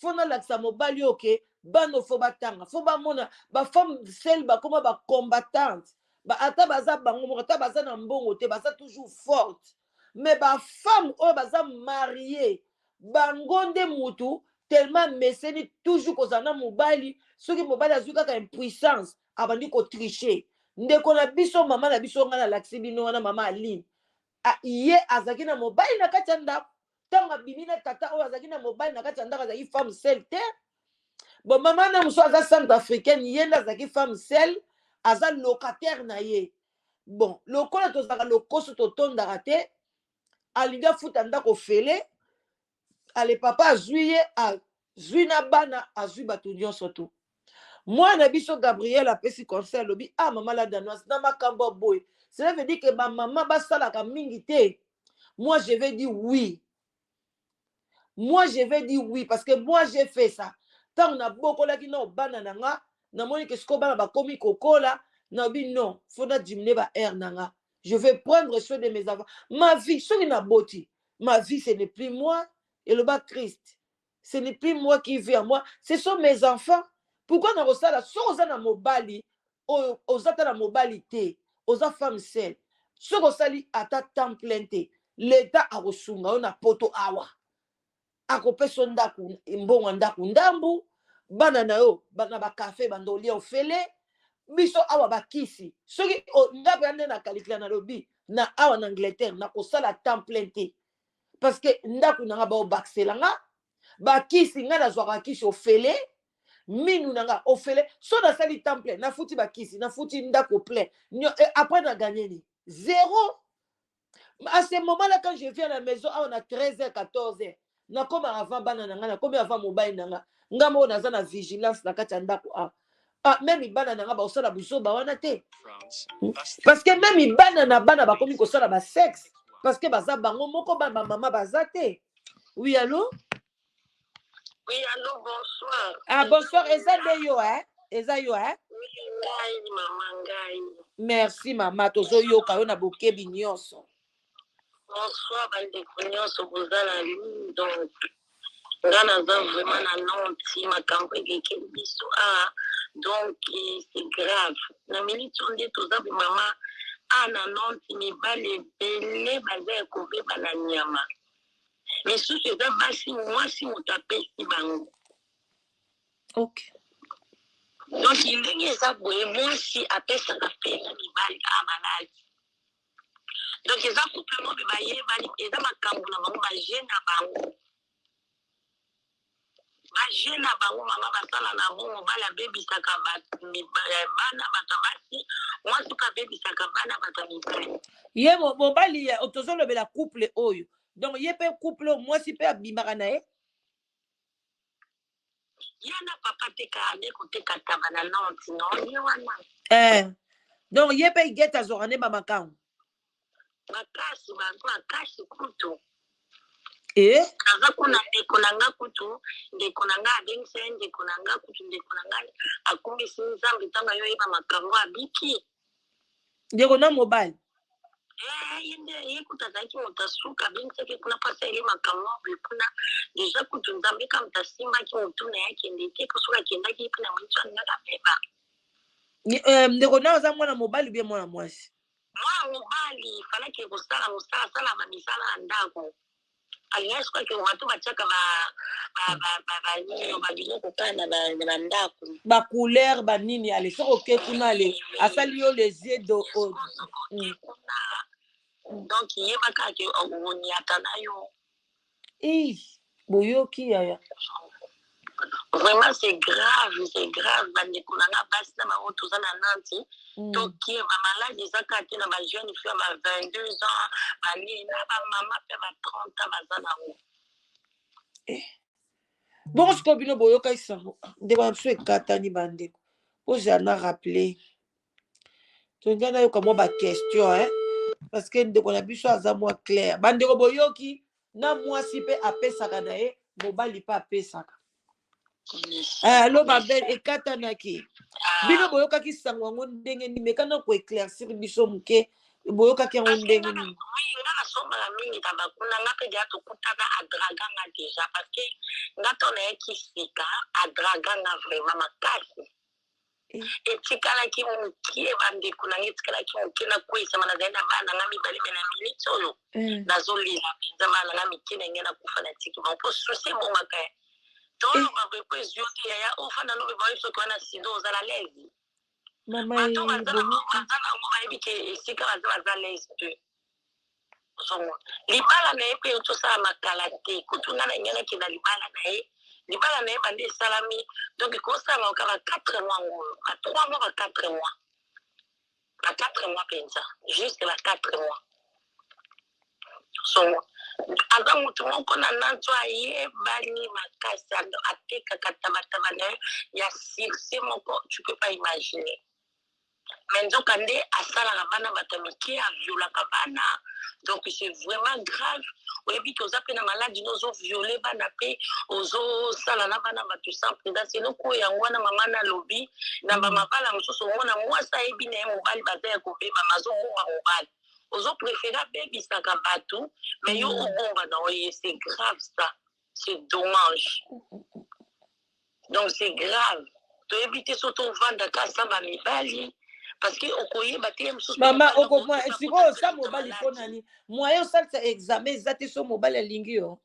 Faut nalakisa mobali oyo ke bana faut batanga, faut bamona bafemme seule bakoma bacombattante ba, ata baza bango moko, ata baza na mbongo te, baza toujours forte. Mais bafemme oyo baza marie, bango nde mutu tellement meseni toujours kozala na mobali. Soki mobali azwi kaka impuissance, abandi kotricher. Ndeko na biso, mama na biso, ngai nalakisi bino wana, mama Aline, ye azalaki na mobali na kati ya ndako. Ntango abimi na tata oyo azalaki na mobali na kati ya ndako, azalaki femme seule te. Bon, mama na mosusu aza Centre Africaine, ye nde azalaki femme seule, aza locataire na ye. Bon, lokola tozalaka lokoso, totondaka te, alingi afuta ndako ofele. Ale, papa azwi ye, azwi na bana, azwi bato nyonso. Tu mwana na biso Gabriel apesi conseil, alobi: "Ah, mama la Danoise, na makambo ya boye, cela veut dire que bamama basalaka mingi te." Moi, je vais dire oui. Moi, je vais dire oui, parce que moi, j'ai fait ça. Ntango nabokolaki na bana na nga, namoni ke sikoyo bana bakomi kokola, nabi non, faut nadiminuer baheure na nga, je vais prendre soin de mes enfants. Ma vie, soki naboti, ma vie, ce n'est plus moi. Eloba Christ: "Ce n'est plus moi qui vis en moi, ce sont mes enfants." Pourquoi nakosala? Soki oza na mobali oyo, oza ta na mobali te, oza femme seule, soki osali ata temps plein te, leta akosunga yo na Poto awa, akopesa yo ndako, mbongo ya ndako ndambu, bana na yo na bakafe bando olia ofele. Biso awa bakisi, soki nga mpenza nde na calculer, nalobi na awa na Angleterre nakosala temps plein te, parce que ndako na nga baobakisela nga bakisi, ngai nazwaka bakisi ofele, minu na nga ofele. So nasali temps plein, nafuti bakisi, nafuti ndako plein, après na gagner ni zéro. À ce moment là quand je viens à la maison awa na 13h, 14h, nakóma avant bana na ngai, nakomi avant mobali na nga. Nga moko naza na vigilance na kati ya ndako awa. Ah, même bana na nga bakosala buzoba wana te, parce que même bana na bana bakomi kosala basexe, parce que baza bango moko, bana bamama baza te. Oui, allo? Oui, allô, bonsoir. Ah, bonsoir, eza nde yo, eh? Eza yo, eh? Oui, ngai, mama, ngai. Merci mama, tozoyoka yo na bokebi nyonso. Bonsoir, bandeko nyonso boza na ligne. Donc, nga naza vraiment na Nantes, makambo elekeli biso awa. Donc, c'est grave. Na miniti oyo nde toza bo mama awa na Nantes, mibali ebele baza ya kobeba na nyama. Misusu eza basi, mwasi moto apesi bango. Donc ndenge eza boye, mwasi apesaka mpenza mibali a maladi. Donc eza couple moko bayebani, eza makambo na bango, baje na bango, baje na bango, mama, basala na bango. Mobali abebisaka bana bato ya basi, mwasi mpe abebisaka bana bato ya mibali. Ye mobali tozolobela couple oyo, donc ye mpe couple oyo, mwasi mpe abimaka na ye. Ye na papa teka ande koteka taba na Nantes, non, ye wana. Eh. Donc ye mpe igete azwaka nde bamakambo. Makasi, baza makasi kutu. E. Aza kuna ndeko na nga kutu, ndeko na nga abengisa ye, ndeko na nga kutu, ndeko na ngai akumisi Nzambe ntango ayo oyeba makambo abiki. Ndeko na mobali? Eh, ye nde, ye kutu azalaki moto asuka, abengisaki kuna mpo asaleli makambo boye kuna. Déjà kutu Nzambe ka moto asimbaki motu na ye akende te, mpo soki akendaki mpe na motu alingaka beba. Ndeko na aza mwana mobali bien mwana mwasi? Mwana mobali. Falaki kosala mosala, asalaka misala ya ndako. Alingaki soki akende bato batiaka banini, babiloko kaka na bandako. Bacouleur banini, ale soki oke kuna, ale asali yo les yeux do Kuna donc yeba kaka ke oniata na yo. Ih, boyoki yaya? Vraiment, c'est grave, c'est grave. Bandeko na nga basi na bango, toza na Nantes. Tokeba, maladi eza kaka te na bajeune fille ya ba 22 ans, banini, na bamama mpe ba 30 ans baza nango. Bongo sikoyo bino boyokaki sango? Ndeko na biso ekatani. Bandeko, ozala na rappel, tolingai nayoka mwa baquestion, hein? Parce que ndeko na biso aza mwa clair. Bandeko, boyoki? Na mwasi mpe apesaka na ye, mobali mpe apesaka. Alo, babele ekatanaki. Bino boyokaki sango yango ndenge nini? Mekana koéclaircir biso moke. Boyokaki yango ndenge nini? Oui, nga nasombaka mingi na bakuna. Nga mpe deya tokutana, adraga nga déjà, parce que nga to nayaki sika, adraga nga vraiment makasi. Etikalaki mokie, bandeko na nga, etikalaki mokie nakweyisama. Nazali na bana nga mibale, me na minute oyo nazolela mpenza bana nga mike na ngai. Nakufa, natiki bango mpo susi ebomaka. Toloba boye po ezwi yo te, yaya. Ofanda lobe bayebi soki wana sida, ozala lezi. Mama. Bato baza nango bayebi ke esika baza, baza lese te. Ozomona libala na ye mpe tosala makala te. Kutu nga na ngai nakenda libala na ye, libala na ye bande esalami, donc ekosalama kaka 4 mois ngolo, ba 3 mois, ba 4 mois, ba 4 mois mpenza, juste ba 4 mois. So aza motu moko na nanto ayebani makasi, atekaka tabataba na ye ya succès moko, tu peux pas imaginer. Mais nzoka nde asalaka bana bato ya mike, aviolaka bana. Donc c'est vraiment grave. Oyebi ke oza mpe na maladi no, ozoviole bana mpe ozosala na bana bato sans prudence. Eloko oyo yango wana mama nalobi na bamabala mosusu, omona mwasi ayebi na ye mobali baza ya kobeba, mazobomba mobali, ozopréféré abebisaka bato, mais yo obomba na oye. C'est grave ça, c'est dommage. Donc c'est grave, toyebi te so tovandaka asa bamibali, parce que okoyeba te ye mosusu. Mama, sikoyo osa mobali mpo nani? Moyen osalisa examen eza te so mobali alingi yo?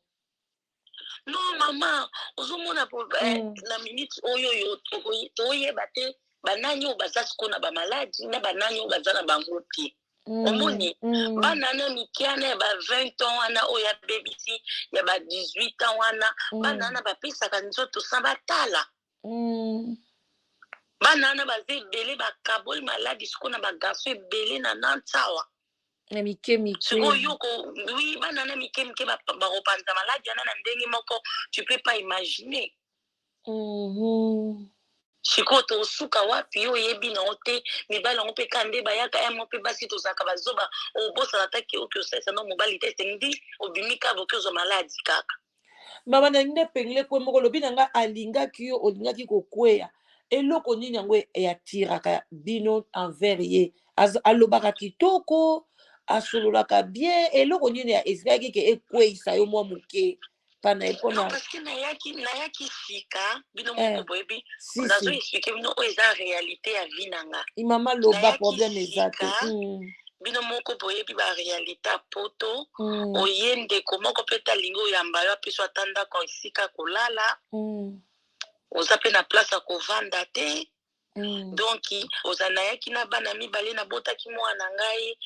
Non mama, ozomona na minute oyo oyo toyeba te banani oyo baza sikoyo na bamaladi na banani oyo baza na bango te. Omoni bana na mike wana ya ba 20 ans wana oyo abebisi, ya ba 18 ans wana, bana wana bapesaka nzoto sa batala. Bana wana baza ebele, bakaboli maladi sikoyo na bagarçon ebele na Nantes awa. Na mike mike. Sikoyo yoko, oui, bana na mike mike bakopanza maladi wana na ndenge moko tu peux pas imaginer. Sikoyo tosuka wapi? Yo oyebi nango te. Mibali yango mpe ka nde bayaka ya mo mpe basi tozalaka bazoba. Obosana taki oki osalisa no mobali te, ndi obimi kaka boki ozwa maladi kaka. Mama, na nde pengle kwe moko olobi na nga alingaki yo, olingaki kokweya. Eloko nini yango eatiraka bino envers ye? Alobaka kitoko, asololaka bien. Eloko nini esikaki ke ekweyisa yo mwa moke pana ye? Non. Mpona Parce que nayaki sika, bino moko boyebi. Si. Nazo Si. expliquer bino oyo eza réalité ya vie na nga. Mama, loba. Nayaki Problème eza te. sika. Bino moko boyebi baréalité ya poto. Oye, ndeko moko mpe te alingi oyamba yo, apeso ata ndako esika kolala. Oza mpe na place ya kovanda te. Donc oza, nayaki na bana mibale, nabotaki mwana na ngai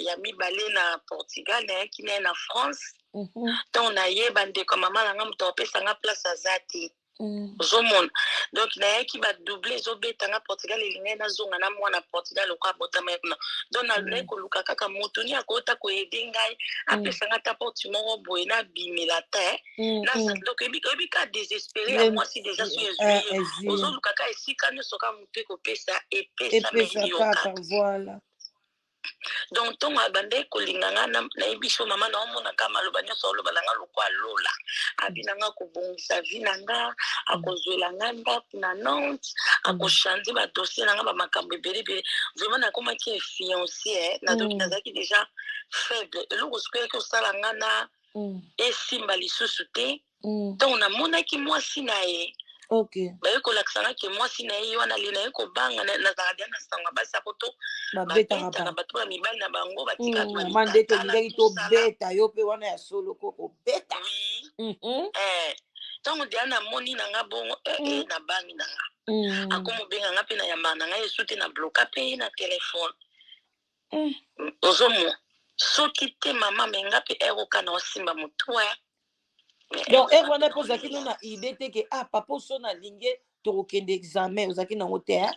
ya mibale na Portugal, nayaki na ye na France. Ntango nayeba ndeko ya mama na nga, moto apesa nga place aza te. Ozomona, donc nayaki badouble ezobeta nga Portugal, elingai nazonga na mwana Portugal lokwa abotama ye kuna. Donc naye koluka kaka moto ni akota koaider ngai, apesa nga ta porte moko boye nabimela te. Donc oyebi ka désespéré ya mwasi déjà so ezwi ye. Ezwi. Ozoluka ka esika nyonso ka moto ekopesa epesa. Epesa. Yo kaka. Kaka. Voilà. Donc ntongo abandaki kolinga nga, nayebi so mama naomonaka maloba nyonso oloba na nga lokwa alola abi na nga kobongisa vie na nga, akozwela nga ndako na Nantes, akochange badossier na nga, bamakambo ebele ebele. Vraiment nakomaki influencé nadoki. Nazalaki déjà faible. Eloko sikoyaki kosala nga na esimba lisusu te. Ntango namonaki mwasi na ye, baye kolakisa nga ke mwasi na ye ye wana ali. Naye kobanga, nazalaka dia na sango basi ya poto babetaka. Babetaka bato ya mibali na bango, batikaka. Mama, nde tolingaki tobeta yo mpe wana ya solo ko kobeta. Oui. Ntango dia namoni na nga bongo, nabangi na nga. Akomobenga nga mpe na yambaka na ngai esu te, na bloka mpe ye na telefone. Ozomona soki te mama, me nga mpe ere oka na osimba motu. Donc ere wana mpe ozalaki no na idée te ke ah, papa oso nalingi tokokende examen? Ozalaki nango te, eh?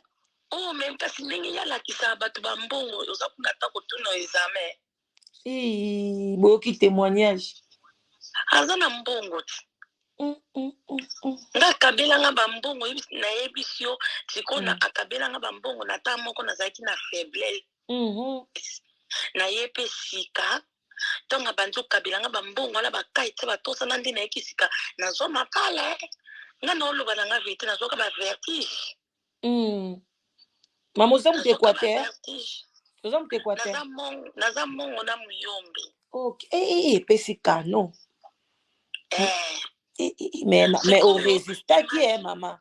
Oh, me kasi ndenge ye alakisaka bato bambongo, oza kuna ata kotuna examen. Ii, boyoki témoignage. Aza na mbongo ti. Nga akabelanga bambongo, nayebisi yo sikoyo. Akabelanga bambongo na ta moko nazalaki na faiblesse. Naye mpe sika, ntango abandi okabelanga bambongo wana, bakai te batosana nde nayeki sika, nazwa makala. Nga naoloba na nga vérité, nazwaka bavertige. Mama, oza moto Nazwaka Équateur? Bavertige. Oza moto Équateur? Naza mongo na muyombe. Ok, epesi kano. Eh. Mais Sikoyo orésistaki e mama.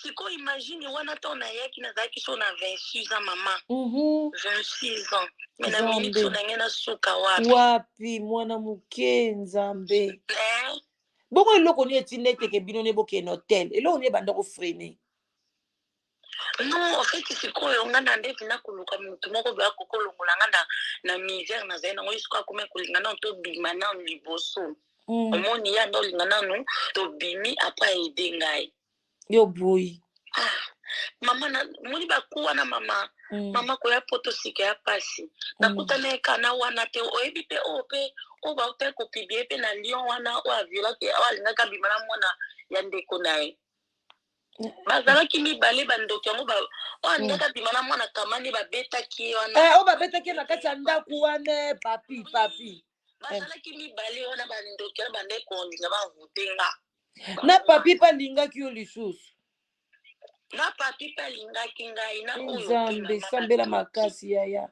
Sikoyo imagine wana ntango nayaki, nazalaki so na 26 ans, mama. 26 ans, mais na minute so Nzambe. na ngai nasuka wapi? Wapi mwana moke, Nzambe. Eh? Bongo eloko nini etinda eteke bino ne bokende hotel? Eloko nini ebanda kofreiner? Non, en fait, sikoyo nga na ndeti nakoluka motu moko boya kokolongola nga na misère nazali nango. Ye sikoyo akomi kolinga nano tobima nano liboso. Omoni, ya nde olinga nanu tobimi, après aide ngai. Yo boyi. Ah mama, moni baku wana, mama. Mama, koya poto sika ya pasi. Nakutana ye kana wana te. Oyebi mpe oyo mpe oyo bautaki kopublier mpe na Lyon wana, oyo aviolaki, oyo alingaki abima na mwana ya ndeko na ye. Bazalaki mibale, bandoki yango oyo alingaki abima na mwana kamani, babetaki ye wana. Eh, oyo babetaki ye na kati ya ndako wana, eh, papi papi. Bazalaki mibale wana, bandoki wana bandeko olinga bavute nga. Na papi mpe alingaki yo lisusu? Na papi mpe alingaki ngai na oyo mpe. Nzambe. Mama, sambela bandoki. Makasi, yaya.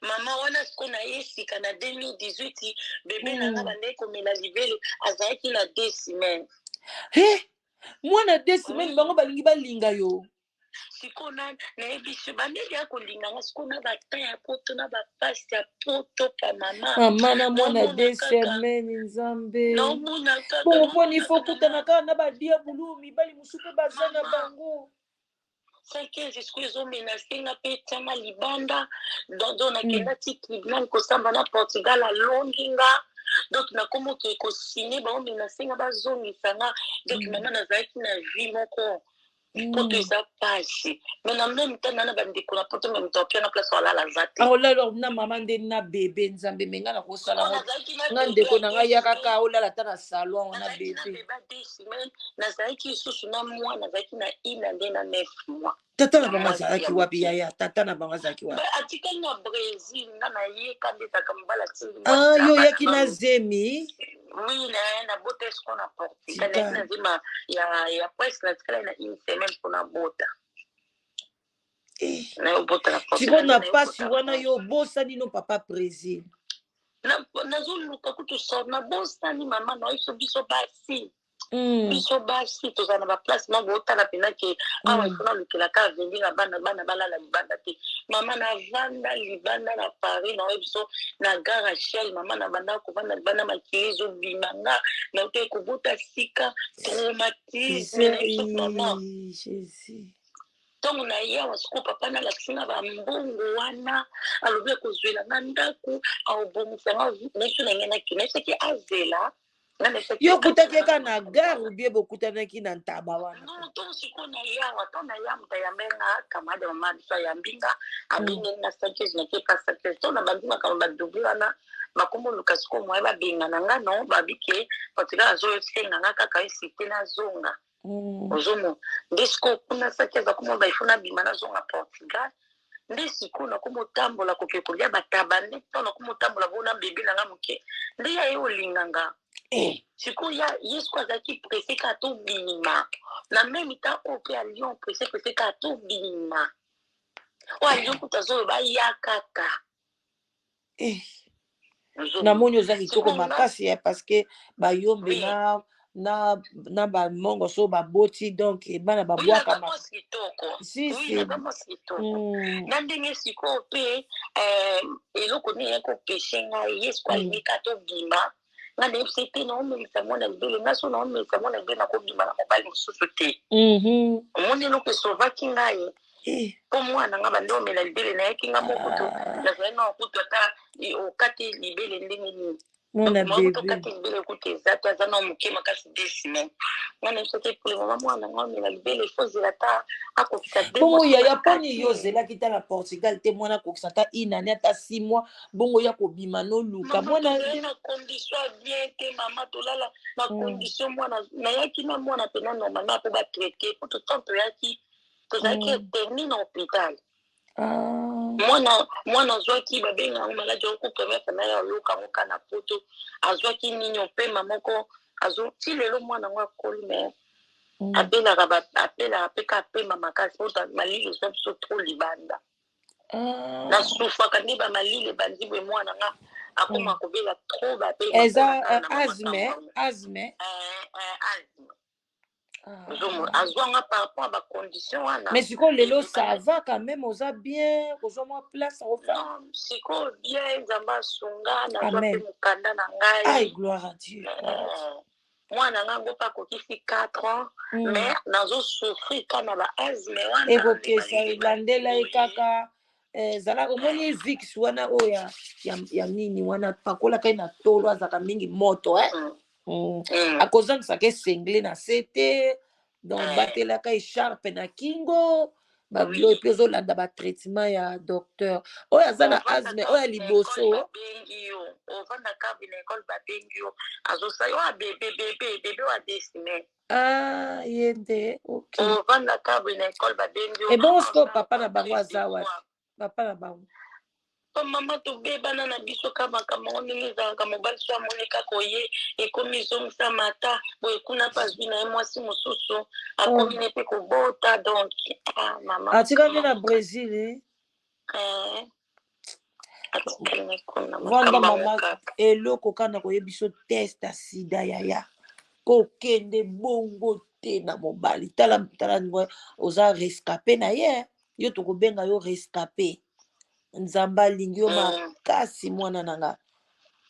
Mama, wana sikoyo na ye sika na 2018, bebe na nga bandeki komela libele, azalaki na 2 semaines. He, mwana 2 semaines? Oui. Bango balingi balinga yo. Sikoyo nayebisi yo, bandeli ya kolinga nga sikoyo na batin ya poto, na bapasi ya poto pa mama. Mama, na mwana Naomona de kaka. semaine, Nzambe. Naomona kaka. Bongo mponi Naomona ifo kaka okutana na kaka na badiabulu, mibali mosusu mpe baza na Mama. bango. 115 sikoyo ezomenacer nga mpe etianga libanda. Donc nakenda ti tribunal kosamba na Portugal, alongi nga. Donc nakoma oke kosigner, baomenacer nga bazongisa nga. Donc mama, nazalaki na vie moko poto eza pasi, mais na même temps na bandeko na poto, mais moto apianga place alala aza te. Aolala na mama nde na bebe, Nzambe. Me nga na kosala ngo nazalaki na nga bebe ndeko ya na ngai deux ya kaka semaines. olala ata na salon na Nazalaki na bebe. bebe ya 2 semaines, nazalaki lisusu na mwa, nazalaki na ina nde na 9 mois. Tata na Ya bango mwasi azalaki ya wapi? moke. Yaya, tata na bango azalaki wapi? Atikali na Brésil. Nga nayeka nde ezalaka mobali atindi. Ah, yo mwasi na bana oyaki na bango. zemi? Oui, na nabota esiko na Portugal. Tika. Nayaki na zema ya presque natikali na une semaine mpona bota. Eh. Nayobota na Sikoyo Portugal nde na pasi nayobota. wana, yo obosani no papa Brésil? Nazoluka kutu sor, nabosani mama. Na biso basi, biso basi tozala na baplace moko bootala mpena ke awa ifo nalukelaka avenir na bana. Bana balala libanda te, mama. Navanda libanda na Paris, na oyo biso na gare Shell. Mama, na banda kovanda libanda, makili ezobima nga, nauti kobota sika, traumatisme na biso, mama. Jésus. Ntango na ye awa sikoyo, papa nalakisi nga bambongo wana, alobi akozwela nga ndako, aobongisa nga neso na ngai. Nakende soki azela nga nayebisaki. Yo okutaki ye kaka na gare ou bien bokutanaki na ntaba wana? Non, ntongo sikoyo na ye awa, ntango na ye, moto ayambe nga, camarade ya mama biso ayambi nga, abengeli nga 5 heures, nake pa 5 heures. Ntango na bandi makambo badouble wana, bakoma oluka sikoyo moye babengana nga. No babike Portugal azosenga nga kaka esite nazonga. Ozomona nde sikoyo kuna saki aza komona baifo nabima, nazonga Portugal. Nde sikoyo nakoma otambola, koke kolia bataba. Nde ntango nakoma otambola bona bebe na nga moke, nde ya ye olinga nga. Eh. Sikoyo ya ye sikoyo azalaki pressé kaka tobima na même temps. Oyo mpe ya Lyon, pressé pressé kaka tobima. Oyo ya Lyon kutu azoloba ya kaka. Eh. Ozomona. Namoni oza kitoko Sikoyo nga makasi ya, parce que bayombe na bamongo so baboti, donc bana Oui, naza babwakama. Mwasi kitoko. Si. Oui. Si. Naza mwasi kitoko. Na ndenge sikoyo mpe eloko nini eyaki kopeshe ngai, ye sikoyo alingi kaka tobima. Nga nayebisa ete naomelisa mwana libele. Nga so naomelisa mwana libele, nakobima na mobali mosusu te. Omoni eloko esovaki ngai? Eh. Mpo mwana nga bande omela libele, nayaki nga moko kutu. Ah. Nazali na kutu ata okati libele ndenge nini. Mwana Donc mwa kutu bebe. okati libele kutu eza te, aza na moke makasi, 2 semaines. Nga nayebisa te, pour le moment mwana nga omela libele, ifo zela ata akokisa deux Bongo mois so yaya, mponi bakati. yo ozelaki ta na Portugal te, mwana akokisa ata une année, ata 6 mois, bongo ya kobima noluka Mama, mwana? tozali na condition ya bien te, mama. Tolala na condition. Mwana nayaki na mwana mpena normalement mpo batraiter, po totan toyaki tozalaki interné na hôpital. Ah. Mwana azwaki, babenga yango maladi oko première fois naye ayoka yango ka na poto. Azwaki nini, opema moko azo ti lelo. Mwana yango akoli, mais abelaka, abelaka mpe ka apema makasi po malili ezwa biso trop libanda. Ah. Nasufaka nde bamalili ebandi boye, mwana nga akoma kobela trop bapema. Eza asthme, asthme. Asthme. Azwanga par rapport à bacondition wana. Mais sikoyo lelo ça va quand même, oza bien, ozwa mwa place ofa? Sikoyo bien, Nzambe asunga, nazwa mpe mokanda na ngai. Ai, gloire à Dieu. Mwana nga ngo mpe akokisi 4 ans, mais nazosouffrir ka na baasthme wana. Ekokesa, elandela ye kaka. Ezala omoni Vicks wana oyo ya nini wana, pakolaka ye na tolo, azalaka mingi moto, eh? Akozangisaka esengle na se te, donc batelaka écharpe na kingo, babilo, et puis ozolanda batraitement ya docteur oyo aza na asthme oyo ya liboso. Babengi yo, ovandaka na ekole, babengi yo, azosala yo bébé, bébé, bébé wa 2 semaines. Ah, ye nde, ok. Ovandaka boye na ekole, babengi yo. Ebongo sikoyo papa na bango aza wapi, papa na bango? Po mama, tobebana na biso ka makambo yango ndenge ezalaka. Mobali so amoni kaka oye, ekomi ezongisa mata boye kuna mpe azwi na ye mwasi mosusu, akomi ne mpe kobota, donc ah, mama. Atikali na Brésil, eh? Eh, atikali na kuna. Vanda. Makambo yango Mama. Kaka. Eloko kaka na koyebi biso, test ya sida, yaya, kokende bongo te na mobali. Tala, tala, oza rescapé na ye, yo tokobenga yo rescapé. Nzambe alingi yo makasi, mwana na nga,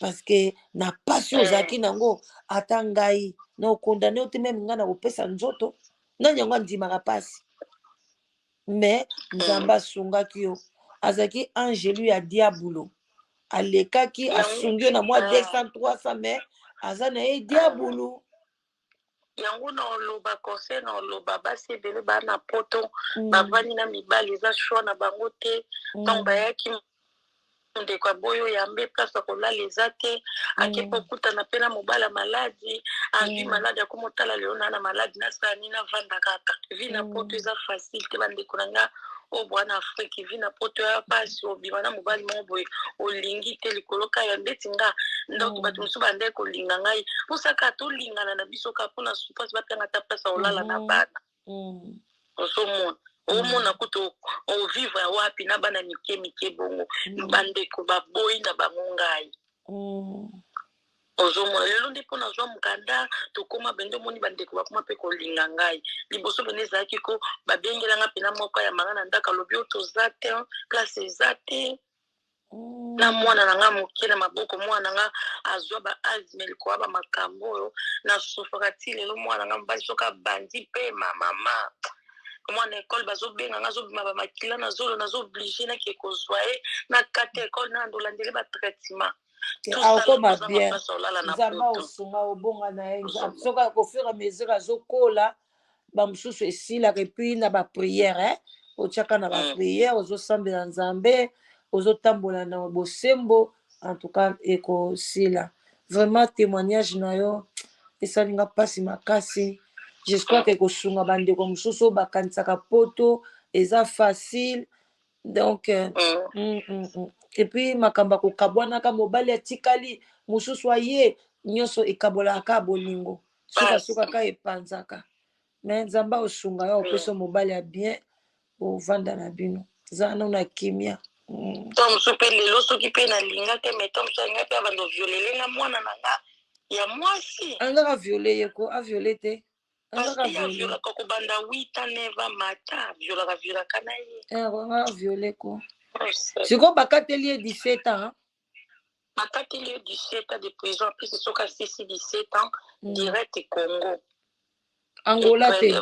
parce que na pasi oyo ozalaki nango, ata ngai na okondane yo te, même ngai na kopesa nzoto, nani yango andimaka pasi? Mais Nzambe asungaki yo, azalaki angelu ya diabolo, alekaki, asungi yo na mwa 200, 300, mais aza na ye diabolo. Yango na oloba, conseil na oloba, basi ebele baa na Poto, bavandi na mibali, eza choix na bango te. Ntango bayaki, ndeko aboyi oyambe, place ya kolala eza te, ake mpe okutana mpe na mobali ya maladi, azwi maladi, akomotala lelo na na maladi, nasala nini? Navanda kaka. Vie na Poto eza facile te, bandeko na nga oyo bwa na Afrique. Vie na Poto ya pasi, obima na mobali moko boye olingi te, likolo kaka ya ndeti nga. Donc bato mosusu bandeki kolinga ngai mposaka tolingana na biso kaka mpona souffrance, bapianga ata place ya kolala na bana. Ozomona, omona kutu ovivre wapi na bana mike mike bongo? Bandeko baboyi na bango ngai. Ozomona lelo nde mpo nazwa mokanda, tokóma bende, omoni bandeko bakóma mpe kolinga ngai. Liboso pene ezalaki ko babengelanga mpena moko ya manga na ndako, alobi oyo toza te, place eza te, na mwana na nga moke na maboko. Mwana na nga azwa ba asthme likoya, bamakambo oyo nasufaka ti lelo. Mwana nga mobali soki abandi mpe mamama, mwana ekole bazobenga nga, azobima bamakila na zolo, nazo oblige nake kozwa ye na kati ya ekole, na ndolandeli batraitement. Akokoma bien, Nzambe osunga, obonga na ye. Soki au fur et à mesure azokola, bamosusu esilaka. Et puis na baprière, otiaka na baprière, ozosambela Nzambe, ozotambola na bosembo, en tout cas ekosila. Vraiment, témoignage na yo esalinga mpasi makasi. J'espère ke ekosunga bandeko mosusu oyo bakanisaka Poto eza facile. Donc Et puis makambo ya kokabwanaka, mobali atikali, mosusu aye, nyonso ekabolaka kaka bolingo, sukasuka kaka epanzaka. Mais Nzambe aosunga yo, opesa mobali ya bien, ovanda na bino, zala nano na kimia. To mosusu mpe lelo soki mpe nalinga te, mais to mosusu alinga mpe abanda ovioler nga mwana na nga ya mwasi. Alingaka viole ye ko aviole te. Parce que aviolaka kobanda 8 ans, 9 ans, mata aviolaka, violaka na ye. Alingaka viole ko. Sikoyo bakateli ye 17 ans. Bakateli ye 17 ans de prison. En plus soki asisi 17 ans, direct Congo. Angola te?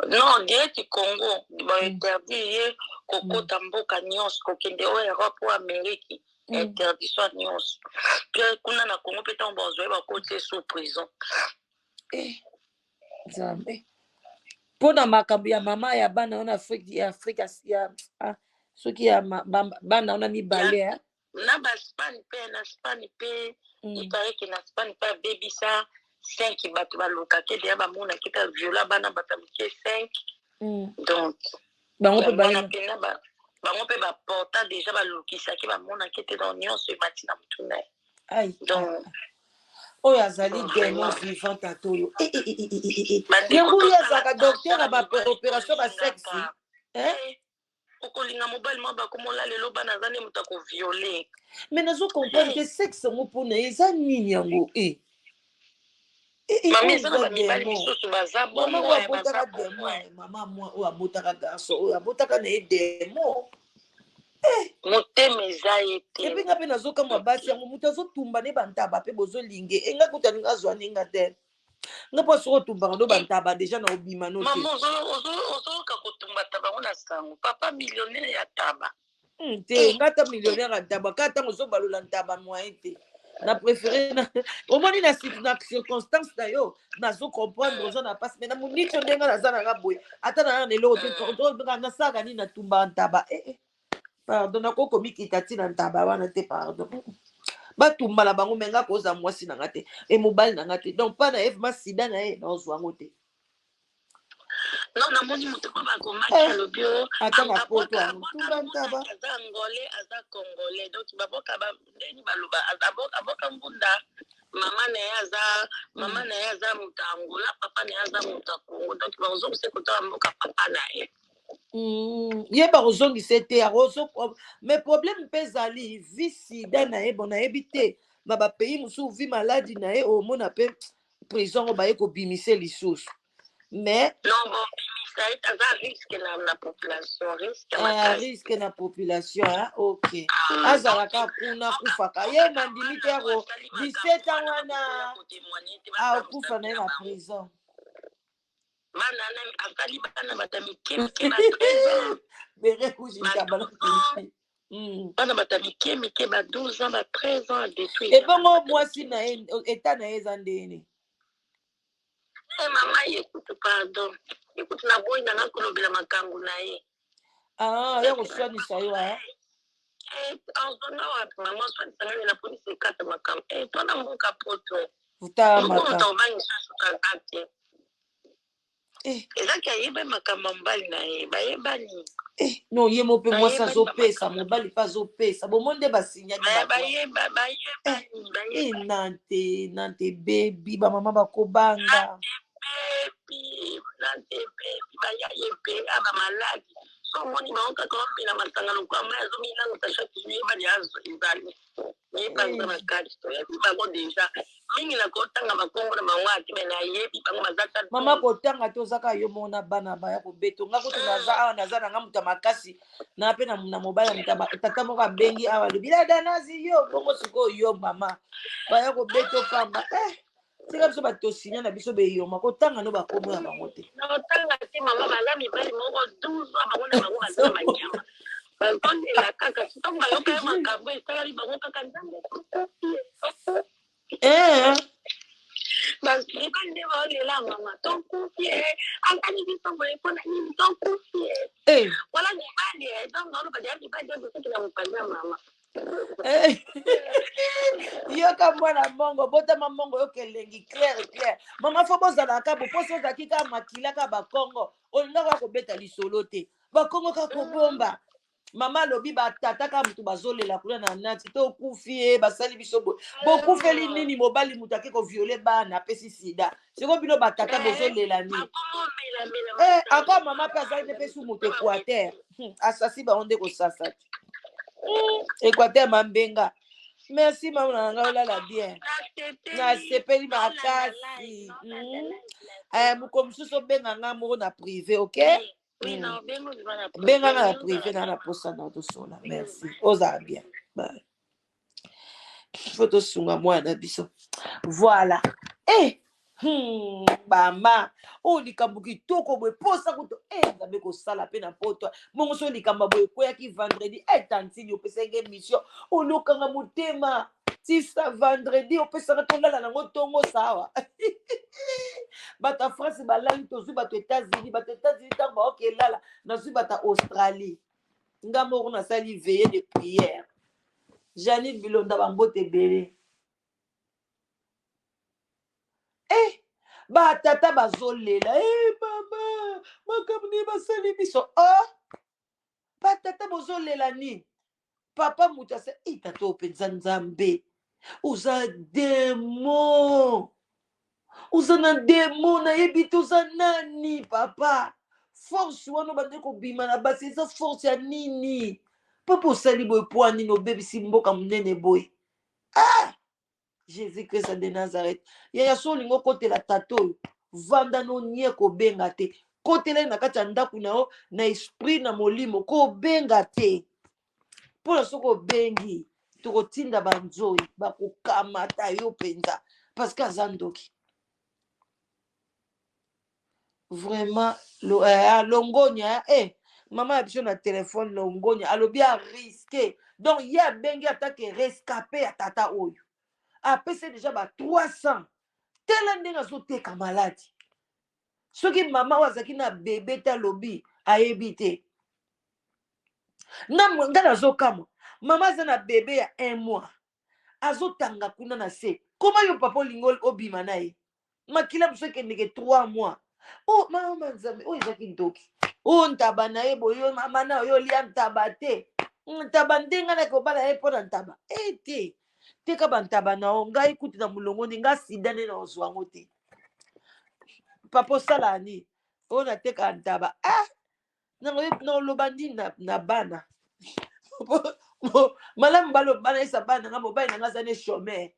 Non, direct Congo. Bainterdit ye kokota mboka nyonso, kokende oyo Europe, oyo Amérique, interdiction nyonso. Mpe kuna na Congo mpe, ntango bazwa ye, bakoti ye sous prison. Nzambe, mpona makambo ya mama ya bana wana, Afrique ya Afrique ya soki ya bana wana mibale. Na baSpagne mpe, na Spagne mpe, il paraît que na Spagne mpe abebisa 5 bato, balukaki deya, bamonaki mpe aviola bana, bato ya moke 5, donc bango mpe. Pena bango mpe baporta déjà, balukisaki, bamonaki te, donc nyonso emati na motu na ye. Donc Oyo azali démon vivant, tata oyo yango oyo azalaka docteur ya baopération basexe. Okolinga mobali mwa bakomola lelo bana aza nde moto akoviole. Mais nazo comprendre te sexe yango mpona ye eza nini yango e Mama, eza na bamibali misusu baza mama bongo oyo eh, baza abotaka bongo demo eh. eh, mama mwa oyo abotaka garçon oyo abotaka na ye demo. Motema eza ye te. Epuis nga mpe nazokamwa basi yango, moto azotumba ne bantaba mpe bozolinge e nga kuta alinga azwa ninga te, nga mpo soki otumbaka no bantaba deja na obima no te. Mama, ozoyoka kotumba taba yango na sango papa millionnaire ya taba. Te, nga ata millionnaire ya ntaba, kaka ntango ozobalola ntaba moyen te, na préféré omoni na, na circonstance na yo nazo comprendre, oza na mpasi, mais na monitio ndenge naza nanga boye, ata na na eloko te, nasalaka nini? Natumbaka ntaba eh, eh. Pardon, nakoki komikita ntina ntaba wana te, pardon. Batumba na bango, me nga koza mwasi na nga te e mobali na nga te, donc mpa na ye vraimen sida na ye nazwa yango te. Non, namoni moto moko bakomaki, Eh, alobi o ata na poto abwaka yango abwaka tumba ntaba. ngunda, aza angolais, aza congolais, donc baboka ndeni baloba aboka ngunda. Mama na ye aza mama na ye aza moto ya Angola, papa na ye aza moto ya Congo, donc bakozongisa kotala mboka papa na ye. Ye bakozongisa ye te, akozo mais problème mpe ezali vi sida na ye, bon, nayebi te na bapays mosusu vi maladi na ye, omona mpe prison yango baye kobimisa lisusu, mais Non, bon, bimisa ye, aza risque na population, risque ah, makasi. Risque na population, hein? Ok. Ah, azalaka donc kuna, mboka akufaka mboka ye, nandimi te bana yako asali 17 makambo ans wana bakokoya wana kotémoigne te, basambisa akufa na mpe ye na na bango prison. Bana na asali bana bato ya mike mike ba 13 ans, bere rouge ba ntaba na 12 ans, pilipili. Bana bato ya mike mike ba 12 ans, ba 13 ans, adétruit eza bana Ebongo bato ya mwasi mike na mike. ye, eta na ye eza ndeni? Eh, mama, ye kutu pardon, ye kutu naboyi nanga kolobela makambo na ye. Ah, ya koswanisa yo, ah. Azonga wapi mama? Oswanisanga nde na polisi ekata makambo. Eh, twana mboka poto Vuta moko moto makambo. obangisa suka aza te. Eh, Ezaki ayeba makambo ya mobali na ye, bayebani. Eh, non, ye mo mpe mwasi Bayebani azopesa bamakambo na mobali mpe azopesa bomoi nde basinyaki bato wana. Bayebani, Eh, bayebani. Nante nante bebi, bamama bakobanga. Bebi, nante bebi, baya ye mpe a bamaladi so omoni bango kaka bamela masanga lokola mai, azomilangusa chaque jour, yebani ezali yeba aza Eh, na kati. Toyebi bango deja mingi, na kotanga bakombo na bango ati me nayebi bango baza ta Mama, 12. kotanga te, ozaka yo moko na bana baya kobeta nga kutu naza awa, naza nanga moto ya makasi na mpe na mobali ya moto tata moko abengi awa, alobi ladanazi yo bongo sikoyo yo mama baya kobeta opamba, eh, tika biso bato tosinya na biso beyoma, kotanga no bakombo na bango te. Na otanga te mama, baza mibali moko 12 ans, bango na bango baza na banyama, bazondela kaka ntango bayoka yo makambo esalami bango kaka Nzambe. Eh, Mibali nde baolela, mama tokufi e, asali biso boye mpona nini? Tokufi e. Eh, Wala mibali e, donc naoloba deya mibali oyo soki na mopanzi ya mama. Eh. Yoka mwana mbongo, botama mbongo, yoka elengi clair clair. Mama, fo bozalaka bo mposo ozalaki kaka makila kaka bakongo, olingaka kaka kobeta lisolo te, bakongo kaka kobomba. Mama alobi batata kaka motu bazolela kuna na nati, tokufi ye, basali biso boye, bokufeli nini? Mobali moto ake kovioler bana, apesi sida, sikoyo bino batata bozolela nini? Bakomomelamela Eh, masanga. Encore mama mpe azali nde mpe su moto Équateur. Asasi bango nde kosasa te. Équateur mambenga, merci mama na ngai, olala bien. Nasepeli makasi. Eh, moko mosusu obenga nga moko na privé, ok? Oui, Benga nga na privé, na posa na tosola. Merci, ozala bien. Bye. Fo tosunga mwana na biso, voilà. Eh, bama oyo likambo kitoko boye, posa kutu e Nzambe kosala mpe na poto bongo. So likambo boye ekweyaki vendredi e tantini opesaki émission, olokanga motema tisa vendredi, opesaka tolala nango ntongo sawa. Bato ya France balali, tozwi bato États-Unis, bato États-Unis ntango baoke elala, nazwi bato ya Australie. Nga moko nasali veillée de prière. Janine Bilonda, bambote ebele. Eh, batata bazolela e mama, makambo nini basali biso? Oh, batata bozolela nini? Papa moto asa e tata oyo mpenza, Nzambe, oza demo, oza na demo, nayebi te oza nani papa. Force wana obandaki kobima na basi eza force ya nini? Papa osali boye mpo ya nini? Obebisi mboka monene boye. Ah! Jésus Christ de Nazareth. Yaya so olingi okotela tata oyo, vanda no nie kobenga te. Kotela ye na kati ya ndako na yo na esprit na molimo, kobenga te. Mpo na soki obengi, tokotinda banzoi bakokamata yo mpenza parce que aza ndoki. Vraiment lo, eh, ah, longonya eh, mama ya biso na telefone longonya alobi ariske donc ye abengi atake rescape ya tata oyo apesi deja ba 300 tala ndenge azoteka maladi soki mama oyo azalaki na bebe te alobi ayebi te nga nazokamwa mama aza na bebe ya un mois azotanga kuna na se koma yo papa olingi obima na ye makila mosusu ekendeke 3 mois o oh, mama nzambe oyo ezaki ndoki oyo oh, ntaba na ye boye yo mama na oyo olia ntaba te ntaba nde ngai nakobala ye mpo na ntaba e eh, te teka bantaba na yo ngai kutu na molongo nde ngai sida nde na ozwa yango te papa osala nini oyo nateka ntaba ah naoloba nini na bana malamu baloba nayesa bana nga mobali na nga aza ne chômeur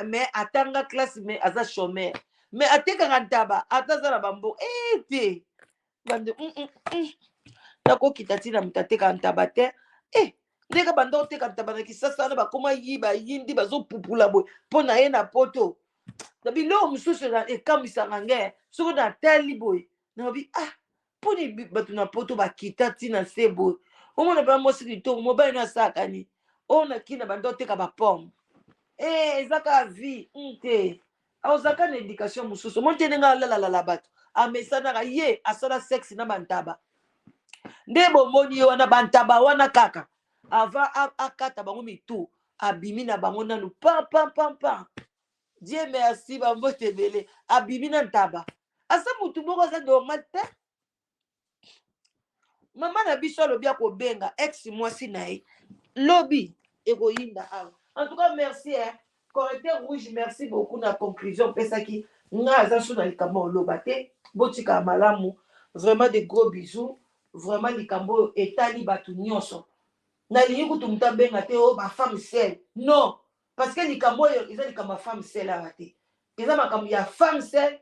mais atanga classe mais aza chômeur mais atekaka ntaba ata aza na bambo e te bande nakokita ntina moto atekaka ntaba te e ndenge banda oteka ntaba na kisasa wana bakoma yi bayindi bazopupula boye mpo na ye na poto na biloko mosusu ekamwisaka nge soki natali boye nalobi ah mpo nini bato na poto bakita ntina se boye omona mpe mwasi kitoko mobali no asalaka nini oyo na kina banda oteka bapomme e eza kaka vie te ozalaka na éducation mosusu omoni te ndenge alalalala bato amesanaka ye asala sexe na bantaba nde bomoni ye wana bantaba wana kaka avant akata bango mitu abimi na bango nanu pam pam pam pam Dieu merci bambote ebele abimi na ntaba aza mutu moko aza normal te mama na biso alobi akobenga ex mwasi na ye lobi ekoyinda awa en tout cas merci eh. Correcteur rouge merci beaucoup na conclusion opesaki nga aza so na likambo oloba te botikala malamu vraiment de gros bisous vraiment likambo oyo etali bato nyonso nalingi kutu moto abenga te o oh, bafemme seule non parce que likambo oyo eza likambo ya femme seule awa te eza makambo ya femme seule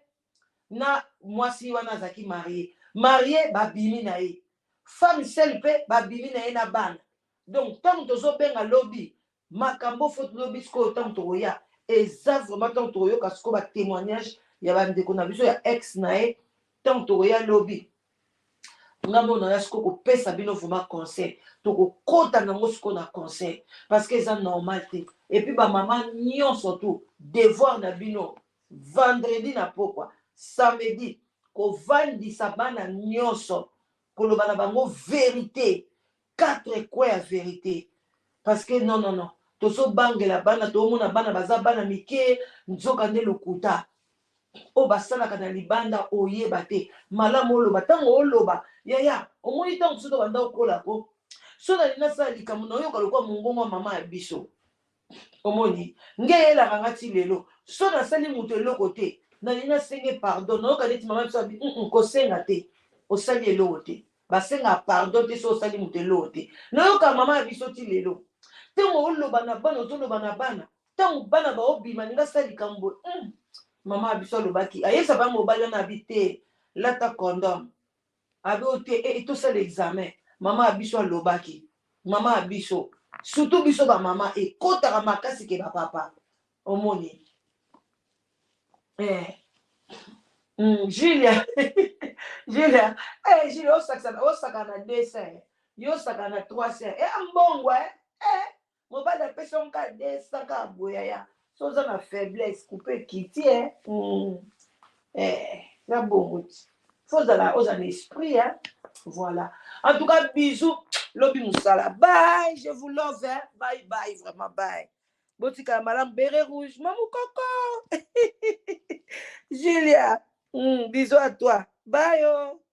na mwasi wana azalaki marie marie babimi na ye femme seule mpe babimi na ye na bana donc ntango tozobenga lobi makambo fo lobi sikoyo ntango tokoya eza vraiment ntango tokoyoka sikoyo batémoignage ya bandeko na biso ya ex na ye ntango tokoya lobi nga mona ya sikoyo kopesa bino vraiment conseil tokokota nango sikoyo na conseil parce que eza normal te epuis bamama nyonso tu devoir na bino vendredi na pokwa samedi kovandisa bana nyonso koloba na bango verité quatre coin ya verité parce que non non non tozobangela bana toomona bana baza bana mike nzoka nde lokuta oyo basalaka na libanda oyeba te malamu oloba ntango oloba yaya omoni ntango mosusu tobanda okola ko so nalingi nasala likambo nayoka lokola mongongo ya mama ya biso omoni nge eyelaka nga ti lelo so nasali moto eloko te nalingi nasenge pardon nayoka neti mama biso abi kosenga te osali eloko te basengaka pardon te so osali moto eloko te nayoka mama ya biso ti lelo ntango oloba na bana ozoloba na bana ntango bana baobima ninga asala likambo mama ya biso alobaki ayebisa ba mobali wana abi te lata condom abi oyo te eh, tosala examen mama ya biso alobaki mama ya biso surtout biso bamama ekotaka makasi ke bapapa omoni eh. Julia Julia eh, Julia osakana osakana na 200 yo osakana na 300 eh, mbongo eh, eh. Mobali apesi yango kaka 200 kaka boye yaya so oza na faiblesse coupe ekiti eh. Eh, na bongo ti fo ozala oza na esprit hein? Voilà, en tout cas bisous lobi mosala bye, je vous love hein? Bye bye, vraiment bye, botikala malamu beret rouge mamu koko Julia bisous à toi bye oh.